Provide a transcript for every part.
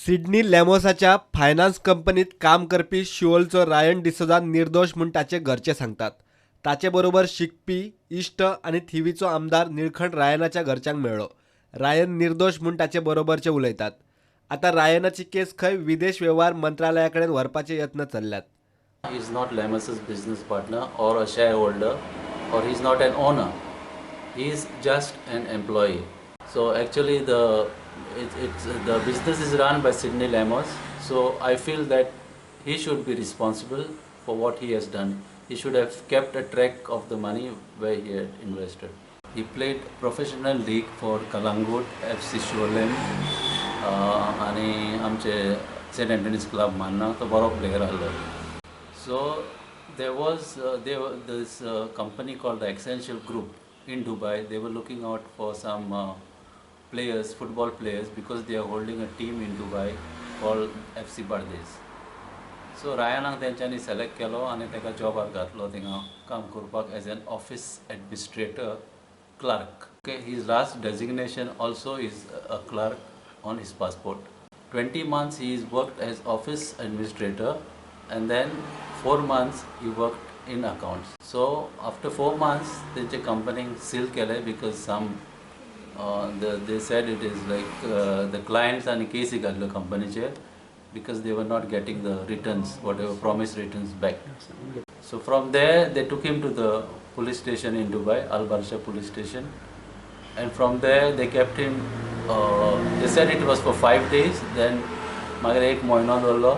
Sydney लॅमोसाच्या finance कंपनीत काम करपी शिवोलचो रायन डिसोजा निर्दोश म्हूण ताचे घरचे सांगतात. ताचे बरोबर शिकपी इश्ट आनी थिवीचो आमदार निळखंठ रायनाच्या घरच्यांक मेळ्ळो. रायन निर्दोश म्हूण ताचे बरोबरचे उलयतात. आतां रायनाची केस खंय विदेश वेव्हार मंत्रालया कडेन व्हरपाचे यत्न चल्ल्यात. He is not Lemos's business partner or a shareholder, or he is not an owner. He is just an employee. So actually, the it, it's the business is run by Sydney Lemos. So I feel that he should be responsible for what he has done. He should have kept a track of the money where he had invested. He played professional league for Calangute, FC Siolim, आनी आमचे Saint Antony's club मान्ना तो बरो player आहलो. So there was this company called the Essential Group in Dubai. They were looking out for some players, football players, because they are holding a team in Dubai called FC Bardez. So रायनाक तेंच्यांनी select केलो आनी ताका जॉबार घातलो थिंगा काम करपाक as an office administrator clerk. Okay, his last designation also is a clerk on his passport. 20 months he is worked as office administrator and then 4 months he worked in accounts. So after 4 months तेंचे कंपनीक seal केलें because some they said it is like the clients आनी केसी घातल्यो कंपनीचेर because they were not getting the returns, whatever promised returns back. So from there they took him to the police station in Dubai, Al Barsha police station, and from there they kept him. They said it was for 5 days. Then मागीर एक म्हयनो दवरलो,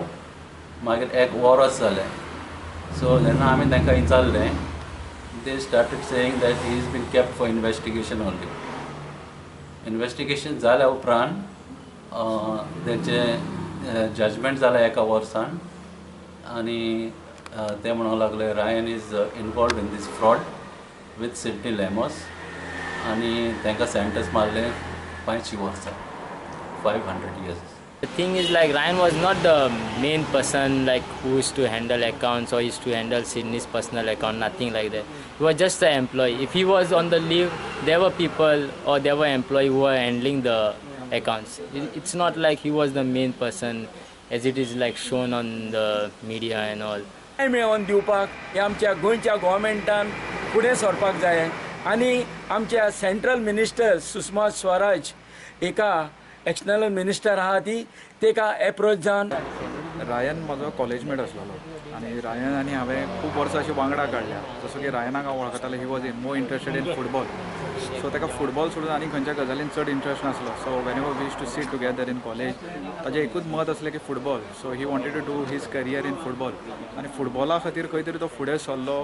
मागीर एक वरस जालें. So जेन्ना आमी तांकां विचारलें, they started saying that he is been kept for investigation only. Investigation जाल्या उपरांत तेंचें जजमेंट जालें एका वर्सान आनी ते म्हणूंक लागले Ryan is involved in this fraud with Sydney Lemos आनी तांकां सेंटन्स मारलें 500 वर्सां, 500 years. The thing is, like, Ryan was not the main person, like, who used to handle accounts or used to handle Sydney's personal account, nothing like that. He was just an employee. If he was on the leave, there were people or there were employees who were handling the accounts. It's not like he was the main person as it is, like, shown on the media and all. न्याय मेळोवन दिवपाक हे आमच्या गोंयच्या गोवोरमेंटान फुडें सरपाक जाय आनी आमच्या सेंट्रल मिनिस्टर सुषमा स्वराज एका एक्सटर्नल मिनिस्टर आहा ती तेका एप्रोच जावन. रायन म्हजो कॉलेजमेट आसलेलो आनी रायन आनी हांवें खूब वर्सां अशीं वांगडा काडल्या. जसो की रायनाक हांव वळखतालो, he was in more interested in football, so ताका फुटबॉल सोडून आनी खंयच्या गजालीन चड इंट्रस्ट नासलो. So whenever we used to sit together in college, ताजें एकूच मत आसलें की football. So he wanted to do his career in football आनी फुटबॉला खातीर खंय तरी तो फुडें सरलो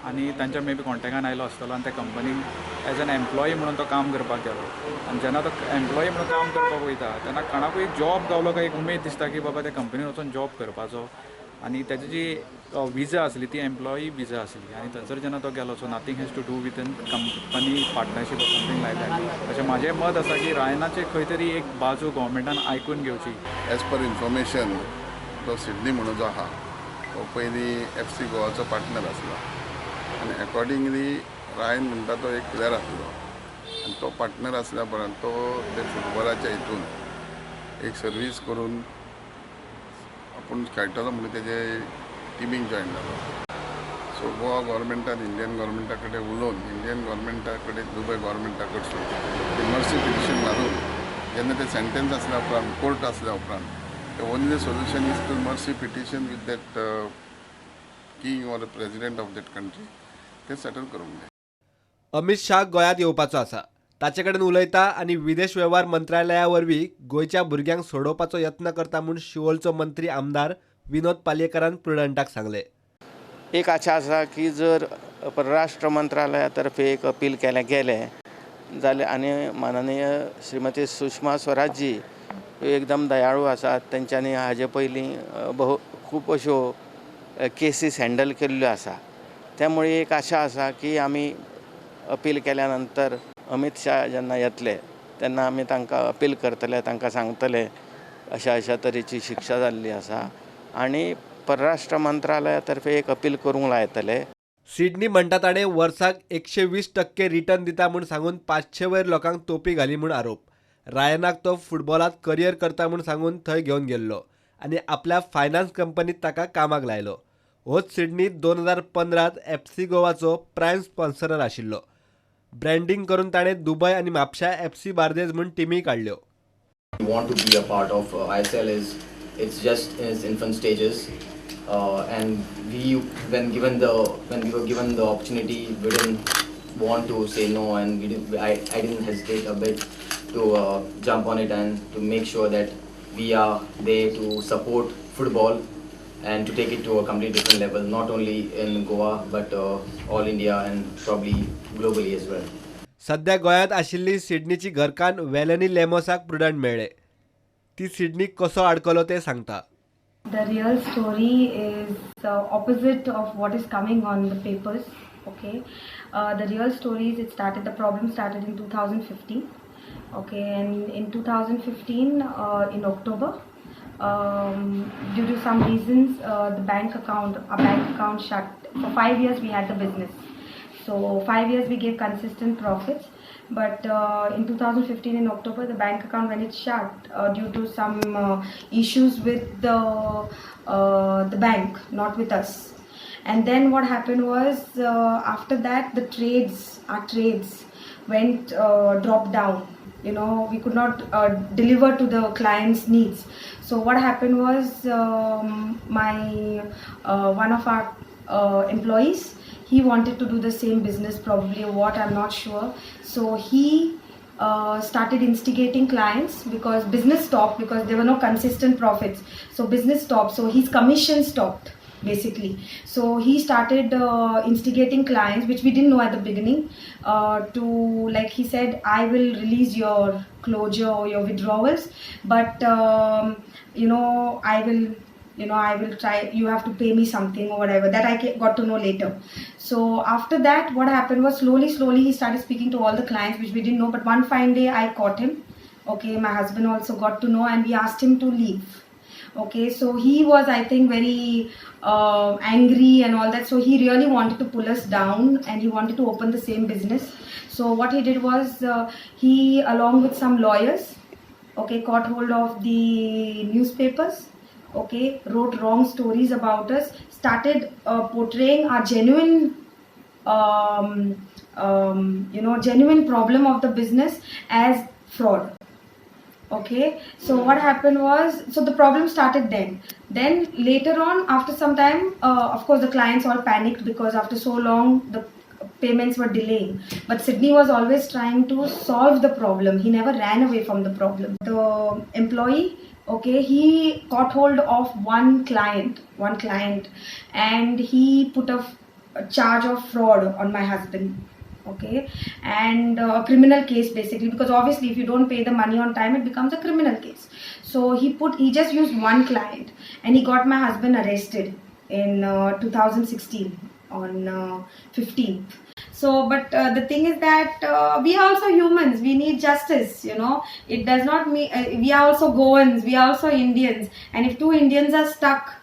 आनी तांच्या मे बी कॉन्टेक्टान आयलो आसतलो आनी त्या कंपनीन एज एन एम्प्लॉई म्हणून तो काम करपाक गेलो. आनी जेन्ना तो एम्प्लॉई म्हणून काम करपाक वयता तेन्ना कोणाकूय एक जॉब गावलो काय एक उमेद दिसता की बाबा त्या कंपनीन वचून जॉब करपाचो. आनी ताजी जी विजा आसली ती एम्प्लॉई विजा आसली आनी थंयसर जेन्ना तो गेलो, so nothing has to do with an company partnership or something like that, अशें म्हाजें मत आसा की रायनाचें खंय तरी एक बाजू गोवोरमेंटान आयकून घेवची. एज पर इन्फॉर्मेशन, तो सिडनी म्हणून जो आहा तो पयलीं एफ सी गोवाचो पार्टनर आसलो आनी एकॉर्डिंगली रायन म्हणटा तो एक प्लेयर आसलो आनी तो पार्टनर आसल्या उपरांत तो ते फुटबॉलाच्या हितून एक सर्वीस करून आपूण खेळटलो म्हणून तेजे टिमीक जॉयन जालो. सो गोवा गव्हर्मेंटान इंडियन गव्हर्मेंटा कडेन उलोवन, इंडियन गव्हर्मेंटा कडेन, दुबय गव्हर्मेंटा कडसून ते मर्सी पिटिशन घालून, जेन्ना ते सेंटेन्स आसल्या उपरांत, कोर्ट आसल्या उपरांत, the only solution is to mercy petition with that king or president of that country. ते सेटल करूंक जाय. अमित शाह गोंयांत येवपाचो आसा. ताचे कडेन उलयता आनी विदेश वेव्हार मंत्रालया वरवीं गोंयच्या भुरग्यांक सोडोवपाचो यत्न करता म्हूण शिवोलचो मंत्री आमदार विनोद पालयेकारान प्रुडंटाक सांगलें. एक आशा आसा की जर परराष्ट्र मंत्रालया तर्फे एक अपील केलें गेलें जाल्यार आनी माननीय श्रीमती सुषमा स्वराज जी ह्यो एकदम दयाळू आसात. तेंच्यांनी हाजे पयलीं बहु खूब अश्यो केसीस हँडल केल्ल्यो आसा. त्यामुळे एक आशा आसा की आमी अपील केल्या नंतर अमीत शाह जेन्ना येतले तेन्ना आमी तांकां अपील करतले, तांकां सांगतले अशा अशा तरेची शिक्षा जाल्ली आसा आनी परराष्ट्र मंत्रालया तर्फे एक अपील करूंक लायतले. सिडनी म्हणटा ताणें वर्साक 120% रिटर्न दिता म्हूण सांगून 500 वयर लोकांक तोपी घाली म्हूण आरोप. रायनाक तो फुटबॉलात करियर करता म्हूण सांगून थंय घेवन गेल्लो आनी आपल्या फायनान्स कंपनीत ताका कामाक लायलो. होच सिडनी 2015 FC गोवाचो प्रायम स्पॉन्सरर आशिल्लो. ब्रँडिंग करून ताणें दुबय आनी म्हापशा FC Bardez म्हूण टिमी काडल्यो. Want to be a part of ISL is it's just in its infant stages, and we when we were given the opportunity, we didn't want to say no, and we didn't, I didn't hesitate a bit to jump on it and to make sure that we are there to support football and to take it to a completely different level, not only in Goa but all India and probably globally as well. सध्या गोंयांत आशिल्ली सिडनीची घरकान्न वेलनी लेमोसाक prudent मेळ्ळे. ती सिडनीक कसो आडकलो तें सांगता. The real story is the opposite of what is coming on the papers. Okay, the real story is the problem started in 2015. Okay, and in 2015 in October, due to some reasons, our bank account shut. For 5 years we had the business. So 5 years we gave consistent profits, but in 2015 in October the bank account, when it shut due to some issues with the bank, not with us. And then what happened was after that the our trades went dropped down. You know, we could not deliver to the clients' needs. So what happened was my one of our employees, he wanted to do the same business, probably or what, I'm not sure. So he started instigating clients because business stopped, because there were no consistent profits. So business stopped, so his commission stopped basically. So he started instigating clients, which we didn't know at the beginning, to, like he said, I will release your closure or your withdrawals, but you know, I will try, you have to pay me something or whatever. That I got to know later. So after that, what happened was slowly he started speaking to all the clients, which we didn't know. But one fine day I caught him. Okay, my husband also got to know, and we asked him to leave. Okay, so he was, I think, very angry and all that. So he really wanted to pull us down, and he wanted to open the same business. So what he did was, he, along with some lawyers, okay, caught hold of the newspapers, okay, wrote wrong stories about us, started portraying our genuine, genuine problem of the business as fraud. Okay, so what happened was, so the problem started then. Then later on, after some time, of course the clients all panicked because after so long the payments were delaying. But Sydney was always trying to solve the problem. He never ran away from the problem. The employee, okay, he caught hold of one client, and he put a charge of fraud on my husband. Okay, and a criminal case basically, because obviously if you don't pay the money on time, it becomes a criminal case. So he just used one client, and he got my husband arrested in 2016 on 15th. So, but the thing is that we are also humans. We need justice, you know. It does not mean we are also Goans, we are also Indians, and if two Indians are stuck,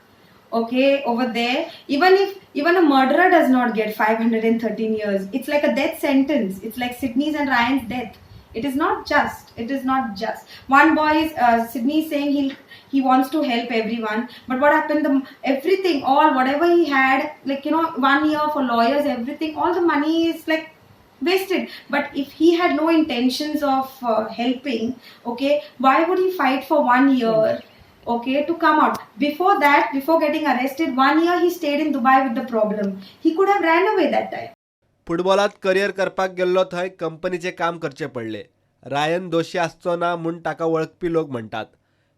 okay, over there, even a murderer does not get 513 years. It's like a death sentence. It's like Sydney's and Ryan's death. It is not just. It is not just. One boy is Sydney is saying he wants to help everyone, but what happened? Everything, all whatever he had, like, you know, 1 year for lawyers, everything, all the money is like wasted. But if he had no intentions of helping, okay, why would he fight for 1 year? Okay, to come out. Before that, before getting arrested, 1 year he stayed in Dubai with the problem. He could have ran away that time. फुटबॉलात career करपाक गेल्लो थंय कंपनीचे काम करचे पडले. Ryan दोशी आसचो ना म्हूण ताका वळखपी लोक म्हणटात.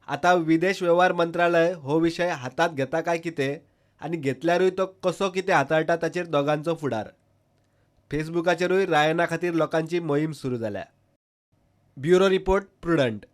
आतां विदेश वेव्हार मंत्रालय हो विशय हातांत घेता काय कितें आनी घेतल्यारूय तो कसो कितें हाताळटा ताचेर दोगांचो फुडार. फेसबुकाचेरूय रायना खातीर लोकांची मोहीम सुरू जाल्या. Bureau report, Prudent.